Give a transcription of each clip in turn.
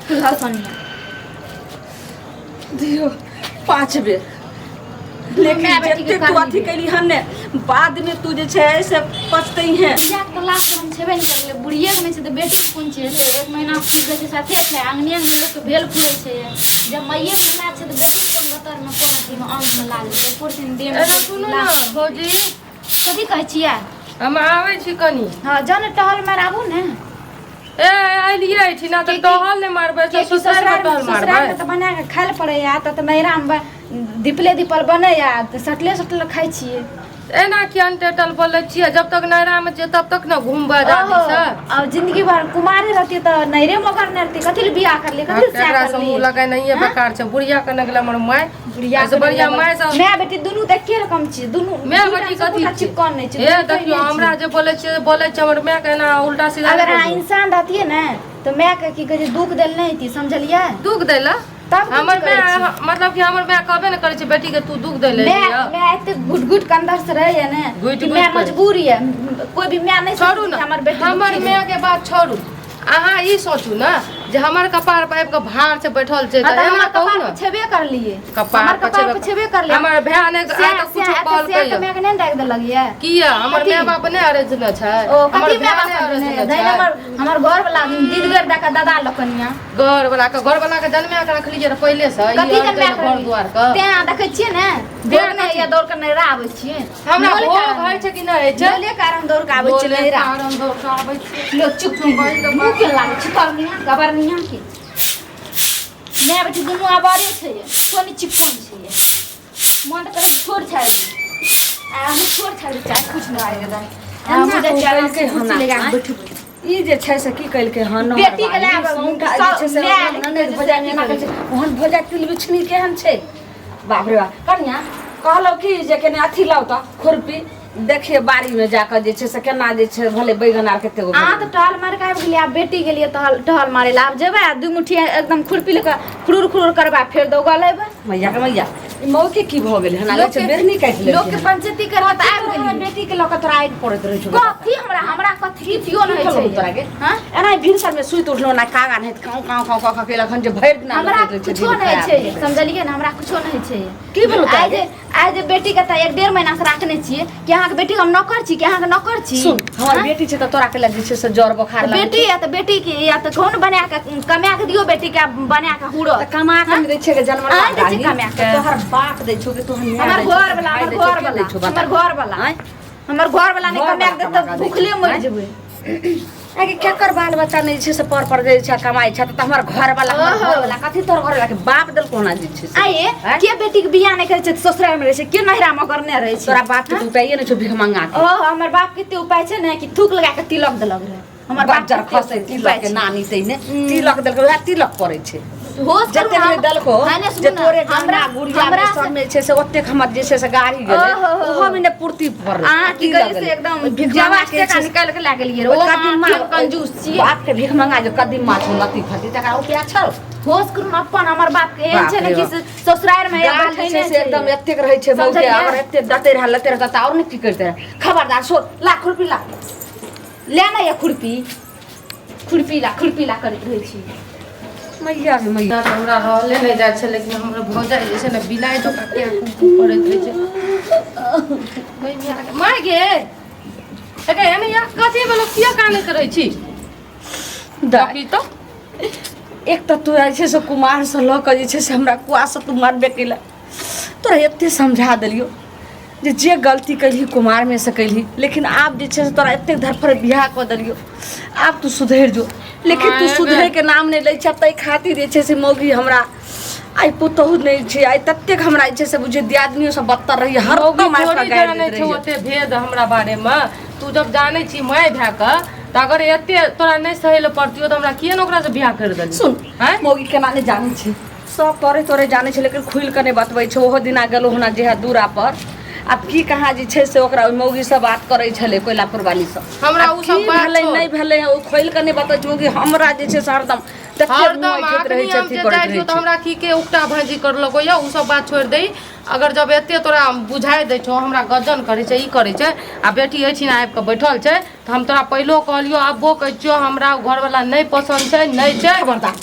फुलहसनिया दियो 5 बेर। लेकिन माय बेटी के जते तू करनी अथी कैली हन ने, बाद में तू जे छै से पछतै है। बुढ़िया के तऽ लास्ट हम छेबे नहि करलै। बुढ़िए के नहि छै तऽ बेटी के कोन छै? एक महीना की कहै छै साथे छै, अङ्गने अङ्गने लोकके भेल फूलै छै। जब माइए के लाज छै तऽ बेटी कोन गतरमे, कोन अथीमे अंगमे लाज हेतै? एको दिन देह एना सुनू ने भौजी। कथी कहै छियै? हम आबै छी कनी। हँ, जाउ ने, टहल मारि आबू ने। ए, अलियै एहिठिना तऽ टहल नहि मारबै तऽ कियाकि ससुरारिमे टहल ससुरारिमे मारबै। तऽ बना कऽ खाय लए पड़ैया, तऽ नैहरामे दीपले दीपल बनैया तऽ सटले सटले खाइ छियै। एना किया टेटल बोलै छियै? जब तक नैहरामे छियै तब तक ने घुमबै आजादी ओहो, से। अब जिंदगी भर कुमारे रहती तऽ नैहरे मगर नहि रहती। कथी लए बियाह करलियै? कथी लए केकरा सएह से मुँह करलियै? लगेनाइए बेकार छै। बुढ़िया कने गेलै हमर माय। बुढ़िया एहिसँ बढ़िया माय सब। माय बेटी दुनू तऽ एके रकम छियै दुनू। माय दूटा बेटी से कथी दूटा छियै? चिपकन नहि छै। हे दुनू देखियौ, नहि हमरा छियै। जे बोलै छियै बोलै छै, हमर मायके एना उल्टा सीधा अगर नहि अहाँ बोलू। इंसान रहतियै ने तऽ मायके की कहै छै दुख देल नहि हेती, समझलियै? दुख दै लए तब हमर कथी करै माय छी? मतलब कि हमर माय कहबे ने करै छै बेटी के तू दुख दै ले माय माय एते घुट घुट के अंदर से रहैया ने घुटि कि घुटि माय के। मजबूर ये। कोई भी माय नहि छोड़ू सोचतै ने कि हमर बेटी हमर दुखी माय के बात छोड़ू, अहाँ ई सोचू ने जे हमर कपार पर आबि कऽ भार से बैठल छै। हँ, तऽ तऽ एना हमर कहू कपार ने। पर छेबे करलिए। कपार हमर पर कपार छेबे पर छेबे करलिए। हमर भाय ने आइ तक कुछो कहलकै से माय के नहि डाक देलक ये। किया हमर कथी? माय बाप नहि अरेजने छै? ओ हमर कथी माय भाय बाप नहि अरेजने नहि छै? हमर हमर घर वाला दीदगर दऽ कऽ दादा लोकनिया। घर वाला के, घर वाला के जन्मे के रखलियै रह पहिले से। ई कथी और जन्मे घर द्वार के तें देखै छियै ने, दौड़ नहि या दौड़ के नैहरा आबै छियै। हमरा मोल भोग कारण। होइ छै कि नहि होइ छै? मोले कारण दौड़ के आबै छियै बोले नैहरा। कारण दौड़ के आबै छियै। लोग चुप मुँह के लागै छै करनिया गबरनिया के। माय बेटी दुनू आबारे छै, कोनी चिपकन छै। मन तऽ करै छै छोड़ छाड़ि दी। आ हम छोड़ छाड़ि चाहे कुछ नहि आइ गेलै। हम एना जाइ छियै आराम से कलकै कुर्सी हन लगा कऽ आँय? बैठबै। ई जे छै से की कलकै हन? बेटी के लए आबै, सौंठा जे छै से सब माय ननैद भौजाइ एना करै छै, ओहन भौजाइ तिल बिछनी केहन छै, बाप रे बाप। कनिया कहलहुँ कि जे केने अथी लाउ तऽ खुरपी, देखिए बाड़ीमे जाकऽ जे छै से केना जे छै भले बैगन आर कते गो। अहाँ तऽ टहल मारि कऽ आबि गेलियै, आब बेटी गेलियै टहल टहल मारै लए। आब जेबै आ दू मुट्ठी एकदम खुरपी लऽ कऽ खुरुर खुरुर करबै, फेर दौगल अयबै। मैया के मैया, ई मौके की भऽ गेलै हन? लोक छै बेरनी काटि लेलकै। लोकके पंचायती करबै तऽ आबि तोरा गेलियै। बेटी के लऽ कऽ तोरा आगि पड़ैत रहै छौ। कथी हमरा हमरा कथी कियो नहि की छै तोरा के? हाँ? एना भिनसर में सुति उठलो ना कागा नहीं काउ काउ काउ काउ केलक हन जे भरि दिना हमरा लोकैत रहै छै, कुछो दिन नहि खराब छै भेलै। समझलियै ने? हमरा कुछो नहि छै। की भेलौ तोरा आइ जे आइ जे बेटी के तऽ एक डेढ़ महीना से राखने छियै कि अहाँके बेटी के हम नौकर छी कि अहाँके नौकर छी? सुन, हमर हाँ? बेटी छै तऽ तोरा के लग जे छै से जर बोखार तऽ लागै बेटी या तऽ बेटी के या तऽ कोन बना के कमा के दियौ बेटी के बना के हुड़त। तऽ कमा के नहि दै छै के जानवर? अहाँ दै छियै कमा के? तोहर बाप दै छौ कि तोहर माय हमर दै छौ, घर वाला भाय हमर दै छौ, घर के वाला दै छौ बता? हमर घर वाला आँय? हमर घर वाला नहि घर कमा के वाला देत कमा तऽ के दै भूखले छै, मरि आँय? जेबै। आगे केकर बाल बच्चा नहि छै से पर पर जे छै कमाइ छै तऽ हमर घर वाला, हमर ओहो। घर वाला कथी? तोहर घर वाला के बाप देलको ना जे छै से? आये आँय? के बेटी के बियाह नहि करै छै तऽ ससुराल मे रहै छै, के नैहरा मे करने रहै छै? तोरा बाप के तऽ उपाये नहि छौ भिख मंगा के। ओ हमर बाप के एते उपाय छै ने कि थूक लगा के तिलक देलक रहै हमर बाप। बज्जर के एते खसै तिलक उपाय के छै। नानी तैने तिलक देलकै, वएह तिलक पड़ै छै। होश करू। जतेक नहि देलको हाँ ने, सुनू जे ने, तोरे हमरा हमरा गुड़िया हमरा में सब में छै से ओतेक हमर जे छै से गाड़ी गेलै, ओहो हो। ओहो में ने पूर्ति पड़लै। अहाँ की करियै से एकदम भिख मंगा के जवाब छै निकालि के लए गेलियै ओ ओ कदीमा कंजूस छियै। बाप के भीख मंगा जो कदीमा छौ लत्ती फत्ती तकरा उपया छौ। होश करू ने अपन। हमर बाप के एहन बाप छै ने रे कि बाप। से ससुरारि मे गाल जे छै से एकदम एतेक रहै छै मौके। समझलियै? अगर एते डटे रहै लते रहता तऽ आओर ने की करिते रहै। खबरदार सो लाख रुपया ला। ले ने ये खुरपी, खुरपी ला, खुरपी ला करैत रहै छी। मैया रे मैया। तऽ हमरा रहले नहि जाइ छै, लेकिन हमर भौजाइ जे छै ने बिलाइ जकाँ किया कू कू करैत रहै छै। मैया गे, माय गे, एगे एने या कथी भेलो? किया कानैत रहै छी? दाइ की तऽ एक तऽ तू जे छै से कुमारसँ लऽ कऽ जे छै से हमरा कुआसँ तू मारबे केला। तोरा एते समझा देलियौ जे जे गलती कैलही कुमारमे से कैलही, लेकिन आब जे छै से तोरा एतेक धरफड़ बियाह कऽ देलियौ, आब तू सुधरि जो, लेकिन तू हाँ, सुधरैके नाम नहि लै छै। ताहि खातिर जे छै से मौगी हमरा आइ पुतोहु नहि छै, आइ ततेक हमरा जे छै से बुझियौ दियादनियो सब बदतर रहैए, हरदम आबि कऽ थोड़ी गारि जानै दैत छै रहैए। ओते भेद हमरा बारेमे तू जब जानै छी माय भए कऽ, तऽ अगर एते तोरा नहि सहै लए पड़तियौ तऽ हमरा किए ने ओकरासँ बियाह करि देली? सुन आँय? मौगी केना नहि जानै छै, सब तोरे तोरे जानै छै, लेकिन खुलि कऽ नहि बतबै छै। ओहो दिना गेलहुँ हन जेहा दूरा पर, आब की कहाँ जे छै से ओकरा ओहि मौगीसँ बात करै छलै कोयलापुर वालीसँ। हमरा आब उ सब की बात भेलै छोड़। नहि भेलै, ओ खोलि कऽ नहि बतबै छै। मौगी हमरा जे छै से हरदम तते मुँह हरदम ऐठैत रहै अखनी छै, हम अथी जे करैत जाइ छियौ रहै तऽ छै। हमरा की के उकटा भाँजी करलको यऽ। उ सब बात छोड़ि दही। अगर जब एते तोरा बुझाइ दै छौ, हमरा गजन करै छै, ई करै छै आ बेटी एहिठिना आबि कऽ बैठल छै, तऽ हम तोरा पहिलो कहलियौ, आबो कहै छियौ, हमरा ओ घरवला नहि पसन्द छै, नहि छै। खबरदार,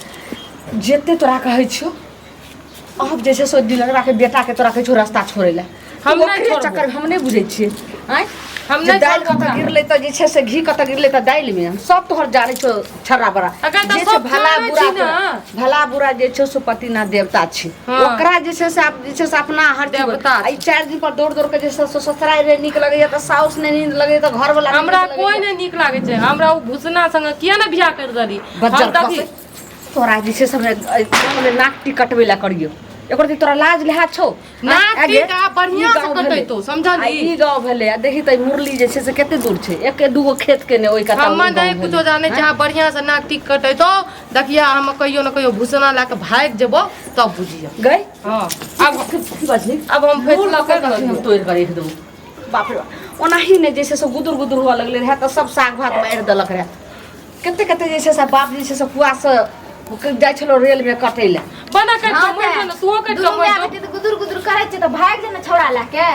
जते तोरा कहै छियौ आब जे छै से दिलगरा के बेटा के तोरा कहै छौ रास्ता छोड़ै लए। हम तू नहि ओकरे छोड़बो। चक्कर हम नहि बुझै छियै। आँय, हम जे नहि दालि छोड़बो कतऽ ओकरा। गिरलै तऽ जे छै से घी कतऽ गिरलै तऽ दालिमे हम सब तोहर जानै छौ छर्रा बड़ा। अगर तऽ जे छै सब भला जानै बुरा छी ने। भला बुरा जे छै से पतिना देवता छी। हाँ। ओकरा जे छै से आब जे छै से अपना हर चीज देवता आ ई 4 दिन पर दौड़ दौड़ के जे छै से ससुरारि रे नीक लगैया तऽ साउस नहि नीक लगैया तऽ घरवला नहि हमरा नीक लगैया। कोई नहीं नीक लागे छै। हमरा ओ भूसना संगे किया ने बियाह कर देली? बज्जर हम देखी खसै। तोरा जे छै से हमे नाक टी कटबै लए करियौ एकर तोरा लाज लिहाज छौ? नाक आगे, टीका बढ़ियां ई से गाँव भेलै। कटैतौ, समझलही? आ ई गाँव भेलै आ देखी तऽ ई मुरली जे छै से कते दूर छै, एके दूगो खेत के ने ओहि कता हम ओ गाँव नहीं भेलै। कुछो जाने छै। बढ़िया से नाक टीक कटैतौ। देखिया हम कहियो न कहियो भूसना लए के भागि जेबो तब बुझिया। गई हाँ, आब की बजली? अब हम फैसला कर हम लेलियौ। तोड़ि कऽ राखि देबौ। बाप रे बाप, ओनाही ने जे छै से गुदुर गुदुर हुअ लगलै रहए तऽ सब साग भात मारि देलक रहए। कते कते जे छै से बाप जे छै से कुआसँ जाइ छलहुँ रेलमे कटै लए। बना कटि हाँ कऽ मरि तऽ, जो ने, तूहो कटि कऽ दुनू मरि माय जो। बेटी तऽ गुदुर गुदुर करै छै तऽ भागि जो ने छौड़ा लए के।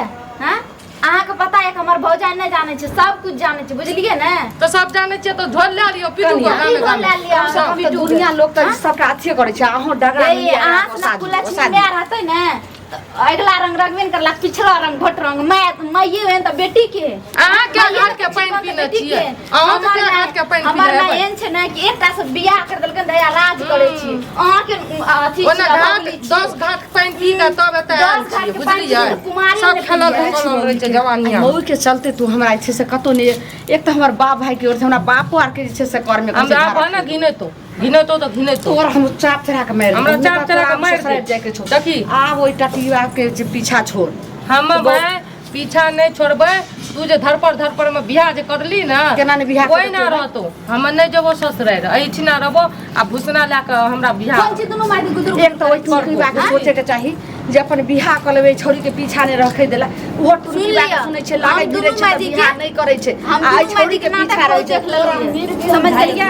हाँ, अहाँके पता है कि हमर भौजाई नहि जानै छै, सब कुछ जानै छै, बुझलियै ने? तऽ सब जानै छियै तऽ झोल लए लियौ, पीटू कनिया। गामे की गामे। लए लिअ? सब हम तऽ पीटू। दुनिया लोक तऽ सबटा अथिये करै छै, अहूँ डगरा हे, मिलिया अहाँ ओसा सनक दियौ, कुलक्ष्मी ओसा दियौ। माय रहतै ने तऽ अगिला रंग रंगबे ने करलक, पिछला रंग भट रंग। माय माइये एहन तऽ बेटी के अहाँ के माइये घाट के तऽ पानि चिकन तऽ पीने बेटी छियै? के। अहाँ के हमर के घाट के पानि हमर पीने माय हेबै? एहन छै ने कि एकटा से बियाह कर देलकनि तऽ राज करै छी। अहाँके अथी ओना छी, घाट अभागली छी। 10 घाट पानि पी कऽ तब एतऽ आयल 10 घाट छियै, के पानि बुझलियै? पी कऽ कुमारी सब ने खेलल पीयै। धुपल रहै छै जवानिया। मऊ के चलते तू हमरा जे छै से कतौ नहि। एक तऽ हमर बाप भाई के ओर से हमरा बापो आर के जे छै से कर में हमरा आब ने घिनेतो घिनेतो तऽ घिनेतो। तोर हम चाप चढ़ा के मारि हमरा देबौ। चाप चढ़ा के मारि ससुरारि दे। जाय के छौ। देखी। आब ओहि टटिया के जे पीछा छोड़। हम भाय पीछा नहीं छोड़बै। तू जे धरपड़ धरपड़ में बियाह जे करली ने, केना ने बियाह कोई करतौ ना रे? रहतो। हम नहीं जेबो ससुरारि, एहिठिना रहबो आ भूसना लए कऽ हमरा बियाह। कोन चीज दुनू माय गुदुर एक तऽ ओहि टुनकी बा के सोचे के चाही जे अपन बियाह कऽ लेबै, छौड़ी के पीछा नहि रखै देला। ओहो टुनकी सुनि बा के लिअ, सुनै छै, लागै हम भिड़ै दुनू छै तऽ मायजी के- बियाह नहि करै छै। हम आ एहि दुनू छौड़ी मायजी के के पीछा नाटक रहै छै। बहुत देख तोरा लेलियै। मीर समझ गेलियै?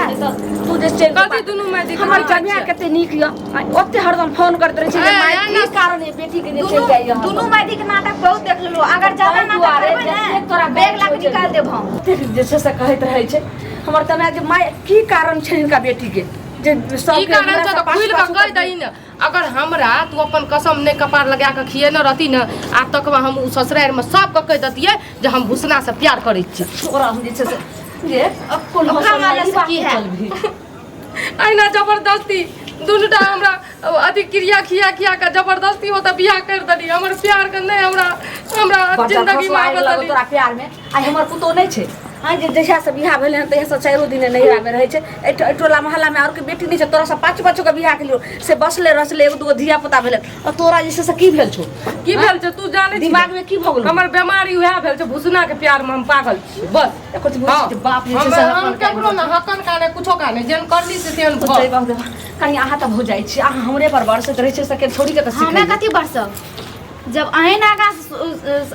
तू जे चलि कथी दुनू मायजी के हमर नाटक कन्या छै? कते नीक यऽ, आ ओते हरदम फोन करैत रहै छै जे ए, माय ए, की ना- कारण अइ बेटी के जे चलि दुनू जाइए? दुनू मायदी के नाटक बहुत देख लेलहुँ। अगर ज्यादा ताहि नाटक दुआरे करबै जतेक ने तोरा बैग ला के होइ छै। निकालि देब हम। ओतेक जे छै से कहैत रहै छै हमर तमाय जे माय की कारण छै हिनका बेटी के जे ई सबके कारण हमरा छै से तऽ पाछू खुलि कऽ पाछू कहि दही ने। अगर हमरा तू अपन कसम नहि कपार लगा कऽ खिएने रहती ने, आब तक हम ओ ससुरारिमे सबके कहि दैतियै जे हम भूसना से प्यार करै छी। तोरा हम जे छै से जे कोन ओकरा हौसला मारला ई से बात की हैत? चलबही। अहिना जबरदस्ती दुनूटा हमरा अथी क्रिया खिया खिया कऽ जबरदस्ती ओतऽ बियाह करि देली। हमर प्यारके नहि हमरा हमरा बच्चा जिंदगीमे फसला आबऽ लगल देली। तोरा प्यार में। आइ हमर पुतोह नहि छै, आइ जे जहिया से बियाह भेलै हन तहिया से चारिो दिन नैहरा में रहै छै। एहि टोला मोहल्ला में आओर के बेटी नहि छै। तोरा से पाँच पाँच के बियाह केलियो से बसले रसले एगो दूगो धिया पुता भेलै, और तोरा जे छै से की भेल छौ? की भेल छै तू जानै छी? दिमाग में की भऽ गेलौ? हमर बेमारी उएह भेल छै, भूसना के प्यार में हम पागल छी बस। एकर तऽ बुझै हाँ। छी बाप जे छै हम से हम अपन केकरो ना हकन काने कुछो काने जेहन करली से तेहन जय भऽ बाबू देवा। कनि अहाँ तऽ भऽ जाइ छी, अहाँ हमरे पर बरसैत रहै छै सके छोड़ी के तऽ हमे सिखै कथी बरसब? जब अहीं ने आगाँ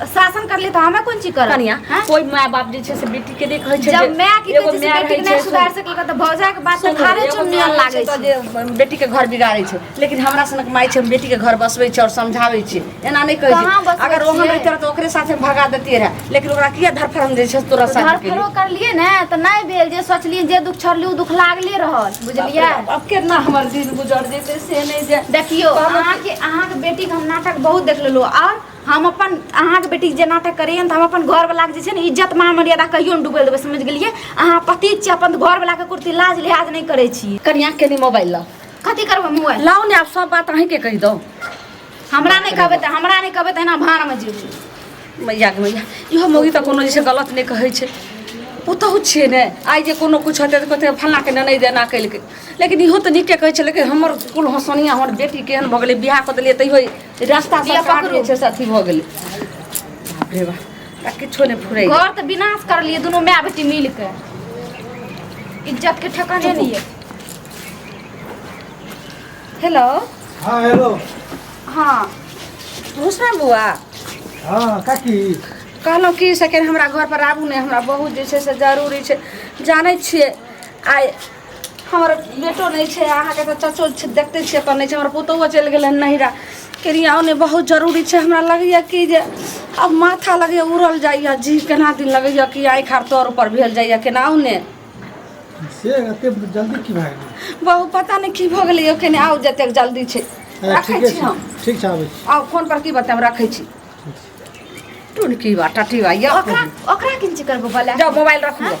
शासन करली तऽ हमे कोन चीज करब? कनिया हाँ? कोइ माय बाप जे छै से बेटी के नहि कहै छै जब जे माय की एगो कहै छै से माय बेटी के रहै नहि छै सुधार सकलकै तऽ भौजाई के बात तऽ सुनू, खारे एगो चुन माय नियन रहै लागै छै छै तऽ जे बेटी के घर बिगाड़ै छै, लेकिन हमरा सनक माय छै, हम बेटी के घर बसबै छै और समझाबै छै। एना नहि कहै कहाँ छै। बसबै अगर ओहन छियै? रहितै तऽ ओकरे साथे भगा देतियै रहए, लेकिन ओकरा किया धरफड़ हम जे छै से तोरा साथे केलियै? धरफड़ो करलियै ने तऽ नहि भेल जे सोचलियै, जे दुख छोड़लियै ओ दुख लागले रहल, बुझलियै? बाप रे बाप, आब केना हमर दिन गुजर जेतै से नहि जे देखियौ, कहलहुँ अहाँके अहाँके बेटीके हम नाटक बहुत देख लेलहुँ। और हम अपन अहाँके बेटीके जे नाटक करैए ने तऽ हम अपन घरवलाके जे छै ने इज्जत मान मर्यादा कहियो नहि डुबैल देबै, समझि गेलियै? अहाँ पति छियै, अपन घरवलाके कुर्ती लाज लिहाज नहि करै छी। कनिया के मोबाइल लाउ। कथी करबै मोबाइल? लाउ ने, आब सब बात अहीँके कहि दौ। हमरा नहि कहबै तऽ हमरा नहि कहबै तऽ एना भाड़मे जेबै। मैया के मैया, इहो मौगी तऽ कोनो जे छै गलत नहि कहै छै। पुतहु छियै ने, आइ जे कोनो किछु हेतै तऽ कहतै फल्लाँके ननैद एना केलकै, लेकिन इहो तऽ नीके कहै छै। लेकिन हमर कुल हँसनिया हमर बेटी केहन भऽ गेलै, बियाह कऽ देलियै तैयो रास्ता लिअ से काट पकड़ू। जे छै से अथी भऽ गेलै। बाप रे बाप, हमरा किछो नहि फुरै। घर तऽ विनाश करलियै दुनू माय बेटी मिल के, इज्जत के ठेकाने नहि यऽ। हेलो। हाँ हेलो। हाँ भूषण बुआ। हाँ काकी। कहलहुँ कि सेकेंड हमरा घर पर आबू ने, हमरा बहुत जे छै से जरूरी छै। जानै छियै आइ हमर बेटो नहि छै, अहाँके तऽ चचो छै, देखते छियै तऽ नहि छै, हमर पुतोहुओ चलि गेलै हन नहिरा। कनि आउ ने, बहुत जरूरी छै। हमरा लगैए कि जे आब माथा लगैए उड़ल जाइए जी, केना दिन लगैए कि आँखि आर तर ऊपर भेल जाइए। केना आउ ने। से एते जल्दी की भए गेलै? बहु पता नहि की भऽ गेलै यौ, कने आउ जतेक जल्दी छै। अरे, रखै ठीके छी छै। हम। ठीक छै, आबै छी। आउ, फोन पर की बतायब, रखै छी। टुनकी बा टटी बा यौ। ओकरा ओकरा किन करबो बोला? जाउ, मोबाइल रखू।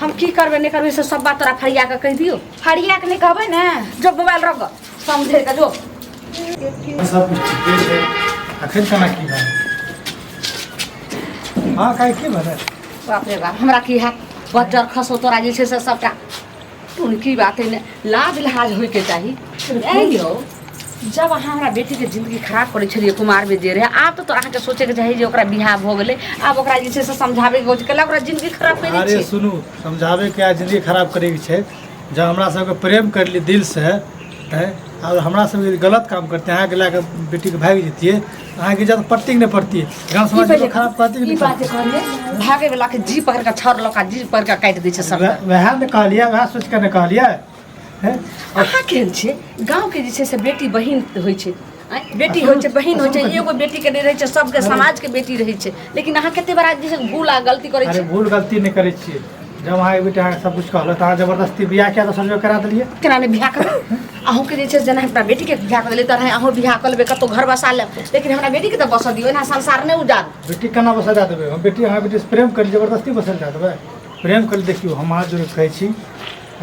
हम की करबै नहि करबै से सब बात तोरा फरिया कऽ कहि दियौ। फरिया के नहि कहबै ने। जो मोबाइल रख, समझे के जो। सब कुछ ठीके छै, अखन केना की भेलै? हँ काहे, की भेलै? बाप रे बाप, हमरा की हैत? बज्जर खसो तोरा जे छै से सबटा टुनकी बात ने लाज लिहाज होइके चाही। ए यौ, जब अहाँ हमरा बेटीके जिंदगी खराब करै छलियै कुमारमे जे रहै, आब तऽ तोरा अहाँके सोचैके चाही जे ओकरा बियाह भऽ गेलै, आब ओकरा जे छै से समझाबैके होइ छै। कैला ओकरा जिंदगी खराब करै अरे छी? सुनू, समझाबैके आ जिंदगी खराब करैके छै। जब हमरा सबके प्रेम करली दिल से है और हमरा सबके गलत काम करते, अहाँके लए कऽ बेटीके भागि जैतियै, अहाँके इज्जत पट्टी नहि पड़तियै, गाँव समाज पहिले खराब कहती कि ई नहि? बात जे कहलियै, भागे वला के जी पकड़ के छड़ लऽ कऽ जी पकड़ के काटि दै छै सब। वएह ने कहलियै, वएह सोचि कऽ ने कहलियै हैं? अहाँ केहन छियै? गाँवके जे छै से बेटी बहिन होइ छै, आँय? बेटी होइ छै, बहिन होइ छै। एगो बेटीके नहि रहै छै, सबके समाजके बेटी रहै छै। लेकिन अहाँ कते बड़ा जे छै भूल आ गलती करै अरे छियै। भूल गलती नहि करै छियै। जब अहाँके बेटी अहाँके सब कुछ कहलक तऽ अहाँ जबरदस्ती बियाह किया दोसर जगह करा देलियै? केना नहि बियाह करबै? अहूँके जे छै जेना अपना बेटीके बियाह कऽ देलियै, तेना अहूँ बियाह कऽ लेबै, कतहु घर बसा लेब, लेकिन हमरा बेटीके तऽ बसऽ दियौ। एना संसार नहि उजाड़ू। बेटी केना बसल दए देबै हम? बेटी, अहाँ बेटीसँ प्रेम करी, जबरदस्ती बसल दए देबै? प्रेम करी। देखियौ, हम अहाँ जोरे कहै छी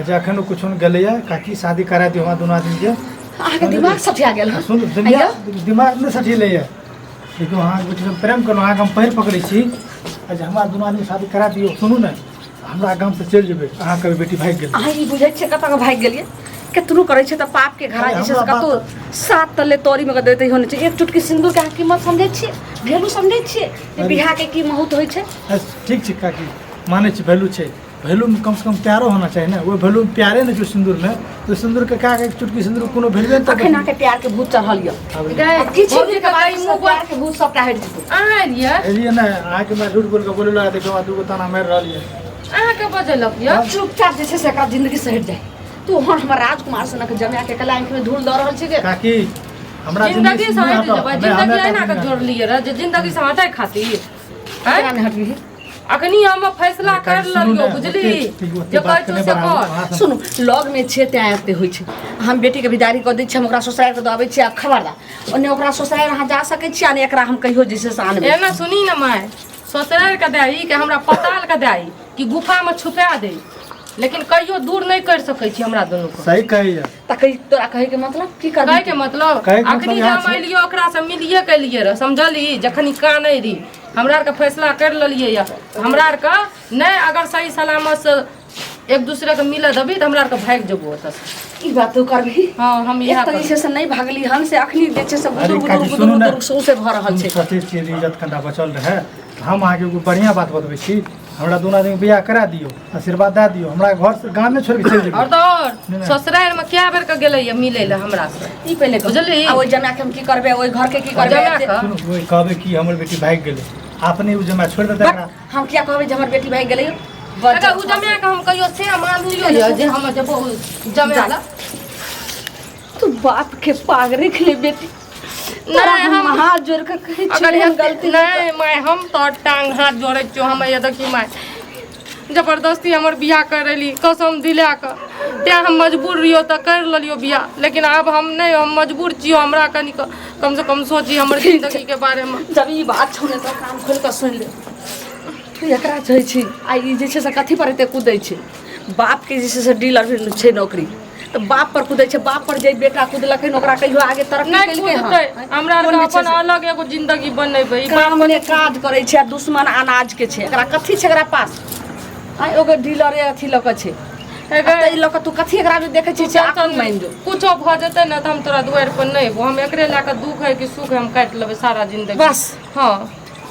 जे एखन ओ किछो नहि गेलैए काकी, शादी करा दियौ हमरा दुनू आदमीके। अहाँके दिमाग सठिया गेल हँ? सुन, दुनिया दिमाग नहि सठिलैए। देखियौ, अहाँके बेटीसँ प्रेम केलहुँ, अहाँके हम पैर पकड़ै छी आ जे हमरा दुनू आदमी शादी करा दियौ। सुनू ने, हमरा गामसँ चलि जेबै, अहाँके बेटी भागि गेल। अहाँ ई बुझै छियै कतऽ भागि गेलियै? केतनो करै छै तऽ पापके घड़ा जे छै से हमरा बात- कतौ सात तले तोरीमे कऽ दैत होइ छै। एक चुटकी सिन्दूरके अहाँ कीमत समझै छियै? वैल्यू समझै छियै जे बियाहके की महत्व होइ छै? ठीक छै काकी, मानै छी वैल्यू छै। वैल्यूमे कमसँ कम प्यारो होना चाही ने। ओहि वैल्यूमे प्यारे नहि छै सिन्दूरमे, तऽ सिन्दूरके का एक चुटकी सिन्दूर कोनो वैल्यूए नहि। अखन अहाँके प्यारके भूत चढ़ल यऽ। गै, किछु भौजी दिनके के बाद कहीं सब मुँह प्यारके भूत सबटा हटि जेतौ। अहाँ एलियै? एलियै नहि, अहाँके मैं झूठ बोल कऽ बोले लगा, देखियौ दूगो ताना मारि रहल यऽ। अहाँके बजेलक यऽ? चुपचाप जे छै से एकरा जिंदगी से हटि जाय। तू हन हमर राजकुमार सनक जमाए के कला आँखिमे धूल दऽ रहल छी गे। काकी, हमरा जिंदगी से नहि हटि हटाउ। जेबै? नहि, जिंदगी हमरा एना कऽ काकी जोड़लियै रह जे जिंदगी से हटै खातिर? आँय? केना नहि हटबिही? अखनी हम फैसला कर सुनू लेलियो ने, बुझली ओते जे बात कहै छौ नहि से बढ़ाबू, कर। अहाँ सब- सुनू, लगमे छियै तैँ एते होइ छै। हम बेटीके विदारी कऽ दै छियै, हम ओकरा ससुरारिके दऽ अबै छियै। आ खबरदार, ओन्ने ओकरा ससुरारि अहाँ जा सकै छियै आ ने एकरा हम कहियो जे छै से आनबै। एना सुनी ने माय, ससुरारि के दही के हमरा पताल के दही कि गुफा में छुपा दे, लेकिन कहियो दूर नहीं कर सकै छी हमरा दुनू के। सही कहैया। तऽ कही, तोरा कहैके मतलब की करबी? कहै के मतलब कहै के मतलब अखनी जे इएह हम छै। एलियो ओकरा से मिलिए के लिए रह, समझली? जखन कानै रही, हमरा आरके फैसला कर लेलियै यऽ। हमरा आरके नहि अगर सही सलामत से एक दूसरे के मिलऽ देबही तऽ हमरा आरके भागि जेबो ओतऽसँ। ई बात तू करबही? हँ, हम एक इएह तऽ जे छै से नहि भागली हन से अखनी जे छै से अरे गुदुर गुदुर काकी, गुदुर सुनू ने। गुदुर सौंसे भऽ रहल हम छै। सोचै छियै जे इज्जत कनिटा बचल रहै। हम अहाँके एगो बढ़िआँ बात बतबै छी, हमरा दुनू आदमी बियाह करा दियौ, आशीर्वाद दए दियौ, हमरा घरसँ गामे छोड़ि कऽ चलि जेबै। और तऽ और नहि, नहि। ससुरारिमे कए बेर के गेलैया मिलै लए हमरा से। ई पहिले कहू। बुझली? आ ओहि जमाए के हम की करबै? ओहि घर के की करबै? जमाए के? सुनू, ओहि कहबै कि हमर बेटी भागि गेलै, अपने ओ जमाए छोड़ि देतै बक, एकरा। हम किया कहबै जे हमर बेटी भागि गेलै? अगर उ जमाए के हम कहियो से मानलियो यऽ जे हम जेबो जमाए लए? तू बाप के पाग रख ले बेटी। तोरा नहि, हम हम हाथ जोड़ के कहै छी, अगर एहन गलती नहि माय, हम तोहर टांग हाथ जोड़ै छियौ। हम ये देखी माय, जबरदस्ती हमर बियाह करेली कसम दिला कऽ, तेँ हम मजबूर रहियो तऽ कर लेलियो बियाह, लेकिन आब हम नहि, हम मजबूर छियो। हमरा कनिक कमसँ कम सोची हमर जिंदगीके बारेमे। जब ई बात छौ ने तऽ कान खोलि कऽ सुनि ले। तू एकरा चाहै छी आ ई जे छै से कथी पर एते कुदै छै? बापके जे छै से डीलर छै नौकरी, तऽ बाप पर कुदै छै। बाप पर जे बेटा कुदलकै ने, ओकरा कहियो आगे तरक्की नहि केलकै हँ? कुदतै। हमरा कोन आरके जे छै अपन से- अलग एगो जिंदगी बनेबै। ई बाप काम ने काज करै छै आ दुश्मन अनाज के छै। एकरा कथी छै एकरा पास? आइ ओकर डीलरे अथी लऽ कऽ छै। हे गै, ताहि लऽ कऽ तू कथी एकरा मे देखै छी से आँखि मानि जो। कुछो भऽ जेतै ने तऽ हम तोरा दुआरि पर नहि एबो। हम एकरे लए कऽ दुख है कि सुख है, हम काटि लेबै सारा जिंदगी। बस। हँ।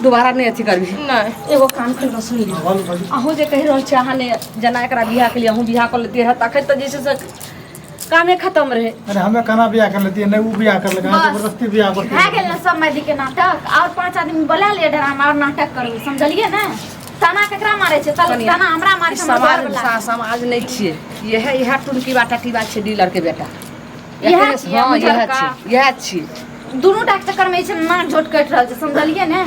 दोबारा नहि अथी करबी। नहि। एगो कान खोलि कऽ सुनि लिअ। बोलू, बोलू। अहूँ जे कहि रहल छी अहाँ ने जेना एकरा बियाह के लिए, अहूँ बियाह कऽ लेतियै रहए तखन तऽ जे छै से कामे खतम रहै। अरे हमे केना बियाह कर लेतियै? नहि, ओ बियाह कर लेलकै, अहाँ बस। जबरदस्ती बियाह कर भए गेल ने सब मैदी के नाटक? और पांच आदमी बोला लिए ड्रामा और नाटक करबै, समझलिए ने? ताना केकरा मारै छै? कनिया, ताना हमरा मारै छै, हमर समाज घरवला। समाज नहि छियै। इएह इएह टुनकी बाटा टीबा छै, डीलर के बेटा। इएह एखने- छियै, हँ, इएह उजरका। छियै, इएह छियै। दुनू टा के चक्कर में जे छै नाक झोट कटि रहल छै, समझलिए ने?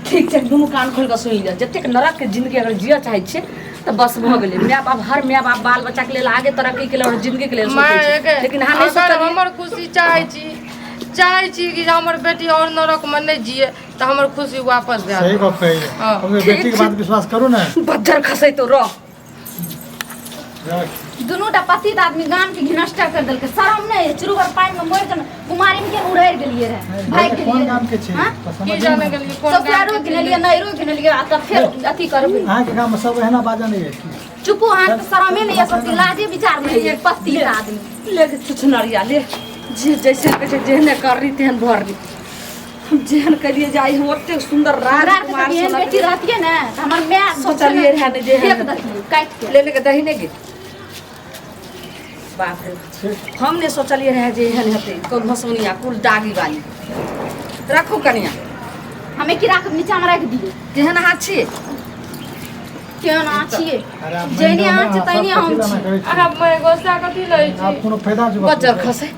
ठीक छै, दुनू कान खोलि कऽ सुनि लिअ। जतेक नरकके जिन्दगी अगर जियऽ चाहै छियै तऽ बस भऽ गेलै। माय बाप, हर माय बाप बाल बच्चाके लेल आगे तरक्कीके लेल आओर जिन्दगीके लेल माय सोचै छै, गे, लेकिन अहाँ नहि अगर सोचलियै। हमर खुशी चाहै छी, चाहै छी कि जे हमर बेटी आओर नरकमे नहि जिए, तऽ हमर खुशी वापस दए सही दे। गप कहैए। हाँ। अपने बेटीके बात विश्वास करू ने। बज्जर खसैतो रह। दुनू टा पति तऽ आदमी गाम के घिनष्टा कर देलकै। शरम नहि है? चुरुगर पानि में मरि के कुमारी में केना उड़ैर गेलियै रहे, भागि कोन गेलियै। गाम के छै? हाँ? तऽ की समझियौ जाने ने। गेलियै कोन ससुरारो गाम के घिनेलियै, नैरो घिनेलियै, आ तब फेर अथी करबै। अहाँके गाम में सब एहना बाजऽ नहि है की? चुपू, अहाँके शरमे नहि यऽ, सबके लाजे विचार नहि यऽ पति आदमी। ले चुछनरिया ले, जे जैसे कहै छै जेहने करली तेहन भरली। हम जेहन कलियै जे आइ हम ओतेक सुन्दर हमरा आरके राजकुमार तऽ एहन सनक बेटी रहतियै ने तऽ हमर माय सोचलियै रहए ने जे फेंक देतियै काटि के। ले लेके दही नहि गे। बाप रे, हम नहि सोचलियै रहए जे एहन हेतै। कोन भसौनिया कुल दागी वाली। राखू कनिया। हमे की राखब? नीचामे राखि दियै। केहन अहाँ छियै? केहन अहाँ छियै? अरे आप जेहने मानि अहाँ जाउ छी ने, तहने सब हम कथी लए छी। ना करै छी? अहाँ मैं गोस्सा कथी लै छी? आब कोनो फायदा छै? बज्जर खसे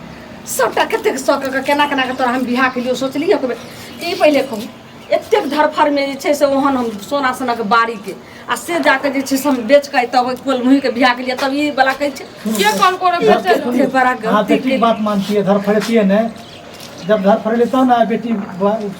सबटा कतेक शौक कऽ केना केना कऽ तोरा हम बियाह केलियौ, सोचलियै एक बेर ई? पहिले कहू, एतेक धरफड़मे जे छै से ओहन हम सोना सोनाके बाड़ीके आ से जाकऽ जे छै से हम बेच कऽ तब कोल मुहीके बियाह केलियै, तब ई बला कहै छै। के कहलको रे बेचै लए? कते बड़ा अहाँ गलती बेटीके केलियै। बात मानतियै, धरफड़ेतियै नहि। जब धरफड़ेली तब ने बेटी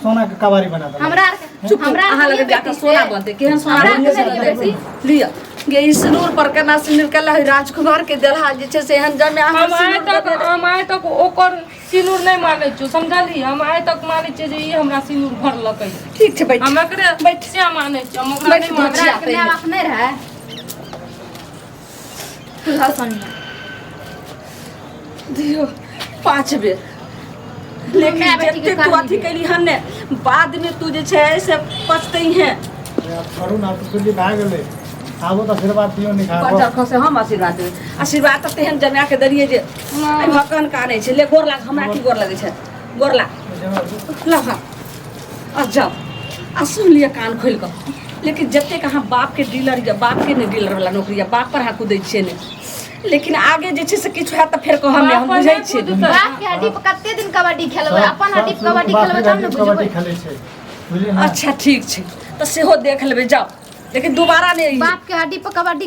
सोना के कबाड़ी बना देलक। हमरा आरके चुप, हमरा अहाँ आरके लग नहि जाकऽ बेटी सोना से। बनतै? केहन सोना हमरा बनतै? आरके नहि बेटी। लिअ गे, ई सिनूर पर केना सिनूर केला है राजकुमार के देलहा जे छै से एहन जमे अहाँ हम आइ सिनूर तक देने रहै। हम आइ तक ओकर सिनूर नहि मानै छियौ, समझलही? हम आइ तक मानै छियै जे ई हमरा सिनूर भरलकै। ठीक छै, बैठ। हम एकरे बैठ। से मानै छियै, हम ओकरा बैठ, नहि मानै हमरा आरके माय बाप नहि रहै तुझा सोनिया। दियौ 5 बेर, लेकिन माय बेटी के जते तू करनी अथी है। कैली हन ने, बाद में तू जे छै से पछतै हैं। अरे आब छोड़ू ने, आब तऽ दिल्ली भए गेलै। आबो तऽ आशीर्वाद दियौ ने। बज्जर खसे, हम आशीर्वाद देबै? आशीर्वाद तऽ तेहन जमा के देलियै जे एहि भकन कानै छै। ले गोर लाग। हमरा की गोर लगै छै? गोर लाग। लग आ जाओ आ सुन लिअ कान खोलि कऽ, लेकिन जतेक अहाँ बापके डीलर यऽ, बापके नहि डीलर वाला नौकरी यऽ, बाप पर अहाँ कुदै छियै ने, लेकिन आगे जे छै से किछु हैत तऽ फेर कहब नहि। हम बाप पर बुझै नहि छियै। कुदतै। बाप के हड्डी पर कते दिन कबड्डी खेलबै? अपन हड्डी पर कबड्डी खेलबै तब ने कबड्डी बुझबै। खेलै छै, बुझलियै ने? अच्छा ठीक छै, तऽ सेहो देख लेबै। जाउ, लेकिन दोबारा नहि अइयै। बाप के हड्डी पर कबड्डी।